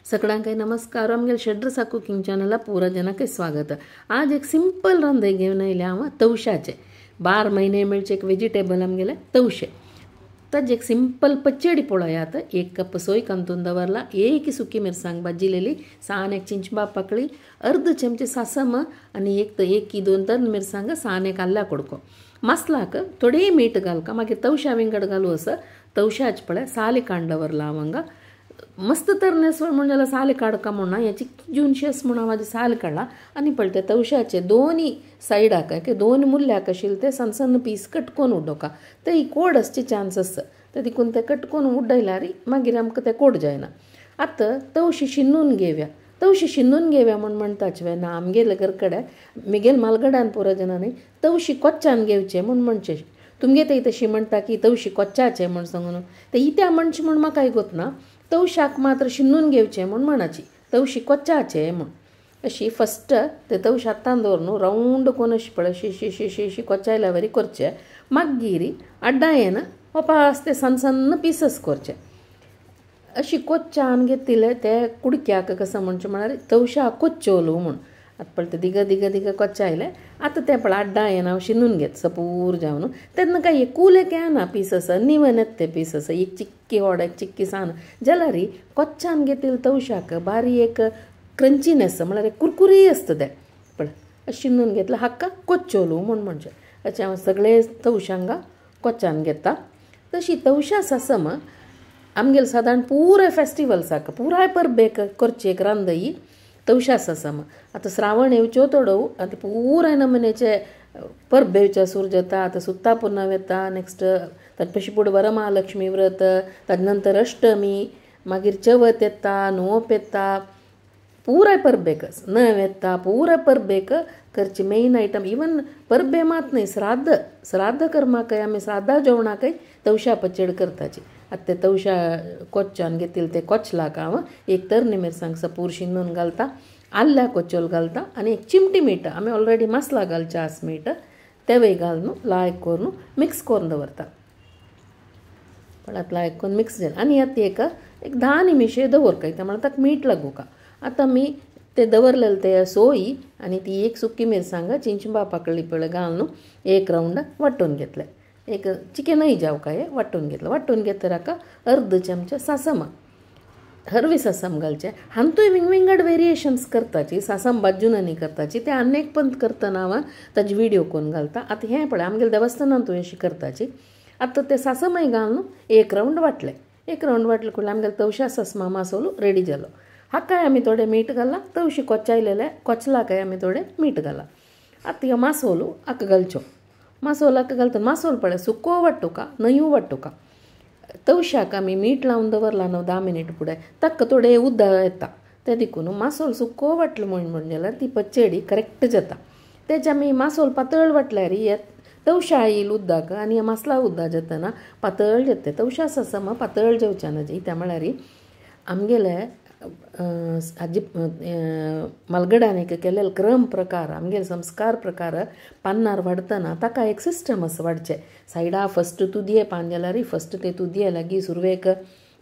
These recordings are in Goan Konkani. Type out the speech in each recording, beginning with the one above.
सगळ्यांक नमस्कार। आमगेले शेड्रसा कुकिंग चॅनला पूरा जनाक स्वागत। आज एक सिंपल रांदे घेवन आयले हांव तवशाचे। 12 महिने मेळचे एक वेजिटेबल आमगेले तवशे। ताजे एक सिंपल पचेडी पळयात। 1 कप सोय कांतून दवरला, 1 सुकी मिरसांग भाजिलेली, 6 एक चिंचबा पाकळी, अर्ध चमचे सासम आनी 1 2 3 मिरसांग, 6 एक आल्ला कुडको। मसलाक थोडे मीठ घालका, मागीर तवशा विंगड घालू असं तवशाच पळय साली कांड दवरला हांगा। मस्त तर नेसवळ म्हण जाल्यार साल काडका म्हणना, हेची जूनशेस म्हणून हांव साल काडला आनी पळय ते तवशाचे दोनी सायडाक दोन मुल्याक आशिल्ले ते सन्न सन्न पीस कट करून उडोवका। ते कोड आसचे चान्स आसता, ते देखून ते कट करून उडयल्यार मागीर आमकां ते कोड जायना। आतां तवशी शिनून घेवया, तवशी शिनून घेवया म्हूण म्हणटाच ना आमगेले घरकडे मिगेल मालगडान पुरा जनांनी तवशी कोच्चान घेवचे म्हूण म्हणचे। तुमगे ते तशी म्हणटा की तवशी कोच्चाचे म्हूण सांगून ते इत्या म्हणचे म्हूण म्हाका आयकोत ना। तवशाक मात्र शिनून घेवचे म्हूण म्हणाची, तवशी कोच्चाचे म्हूण। अशी फस्ट ते तवश हातान दवर न्हू रावंड कोन अशी पळय शी शी शी शी शी कोच्चायल्या वरी करचे। मागीर अड्डायेन ओपास ते सन्न सन्न पिसस करचे। अशी कोच्चान घेतिल्ले ते कुडक्याक कसं म्हणचे म्हळ्यार तवशा कोच्चोलो म्हूण। आतां पळय ते दिग दिग दिग कोच्चायले। आतां ते पळय अड्डायेन हांव शिनून घेत सपूर जावन। तेन्ना काय एकूल एक येना पीस आसा, निवन येता ते पीस आसा, एक चिक्की व्हड एक चिक्की सान जाल्यार कोच्चान घेतिल्ले तवशाक बारी एक क्रंचीनेस म्हळ्यार एक कुरकुरी आसता ते पळय शिनून घेतलं हाका कोच्चोलो म्हूण म्हणचें। अशें हांव सगळे तवशांगा कोच्चान घेता। तशी तवशा सासम आमगेले सादारण पुराय फेस्टिवल्साक पुराय परबेक करची एक रांदई तवशा सासम। आतां श्रावण येवच्यो तोडोव आतां पुराय नमुन्याचे परबे येवच्या सूर जाता। आतां सुत्ता पुनव येता, नेक्स्ट ताजे पशी फुडें वरमहालक्ष्मी व्रत, ताजे नंतर अष्टमी, मागीर चवथ येता, नोप येता, पुराय परबेक नव येता, पुराय परबेक करची मेन आयटम। इवन परबे मात न्हय, श्राद्ध श्राद्ध कर्माकय आमी श्राद्धा जेवणाकय तवशा पचेड करताची। आतां ते तवशा कोच्चान घेतिल्ले ते कोचलाक हांव एक तरणी मिरसांग सपूर शिनून घालता, आल्ल्या कोचोल घालता आनी एक चिमटी मीठ, आमी ऑलरेडी मसला घालचे आस मीठ तेवय घालून लायक करून मिक्स करून दवरता। पण आतां लायक करून मिक्स जालें आनी आतां एक एक 10 निमिशे दवरका, कित्याक म्हळ्यार ताका मीठ लागूका। आतां आमी ते दवरलेले ते सोय आनी ती एक सुकी मिरसांग चिंचबा पाकळी पळय घालून एक रावंड वांटून घेतले, एक चिकनय जावं काय वांटून घेतलं। वांटून घेतल्यार हाका अर्द चमचे सासम, हरवी सासम घालचे। हातूंय विंगविंगड वेरिएशन्स करताची, सासम भाजून आनी करताची, ते आनी एक पंत करतना हांव ताजी व्हिडियो करून घालता। आतां हें पळय आमगेले देवस्थानांतूय अशी करताची। आतां ते सासमय घालून एक रावंड वांटले, एक रावंड वांटले कुडले आमगेले तवशा सासमा मासोलो रेडी जालो। हाकाय आमी थोडें मीठ घालां, तवशी कोच्चायलेले कोचलाकय आमी थोडें मीठ घालां। आतां ह्यो मासोलो हाका घालच्यो, मासोल हाका घालता। मासोल पळय सुको वांटुका न्हंयू वांटुका। तवशाक आमी मीठ लावन दवरला न्हू 10 मिनीट फुडें ताका थोडें उदक येता, तें देखून मासोल सुको वांटलो म्हूण जाल्यार ती पचेडी करेक्ट जाता। तेजे आमी मासोल पातळ वांटल्यार तवशा येयल उदक आनी मासला उदक जातना पातळ जाता। तवशा सासम पातळ जेवचें ना, कित्याक म्हळ्यार आमगेले आजी मालगडान एक केलेलो क्रम प्रकार आमगेले संस्कार प्रकार पान्नार वाडटना ताका एक सिस्टम आसा वाडचें। सायडा फस्ट तुदये पान जाल्यार फस्ट ते तुदये लागीं सुरवेक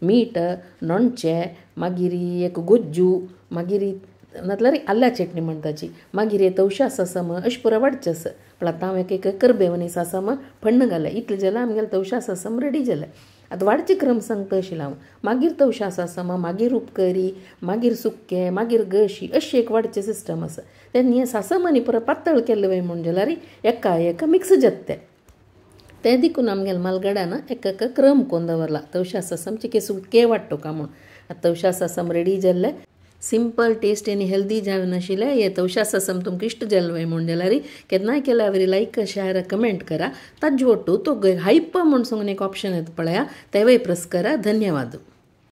मीठ नोणचें, मागीर एक गोज्जू, मागीर नातल्यार आल्ल्या चटणी म्हणटाची, मागीर तवशा सासम अशें पुराय वाडचें आसा। पूण आतां हांव एक करबेवनी सासम फण्ण घालें, इतलें जाल्यार आमगेलें तवशा सासम रेडी जालें। आतां वाडचे क्रम सांगता अशें हांव, मागीर तवशा सासम, मागीर उपकरी, मागीर सुक्कें, मागीर गशी, अशी एक वाडचें सिस्टम आसा। तेन्ना हें सासम आनी पुराय पातळ केल्लें वय म्हूण जाल्यार एका एक मिक्स जाता तें। तें देखून आमगेले मालगडान एक एक क्रम करून दवरला तवशा सासम चिके सुकें वाडटुका म्हूण। आतां तवशा सासम रेडी जाल्लें, सिंपल टेस्टी आनी हेल्दी जावन आशिल्लें हे तवशा सासम तुमकां इश्ट जालें वय म्हूण जाल्यार केन्नाय केल्यार लायक शेअर कमेंट करा। ताजे वट्टू तो हायप म्हूण सांगून एक ऑप्शन येता पळया, तेवय प्रेस करा। धन्यवाद।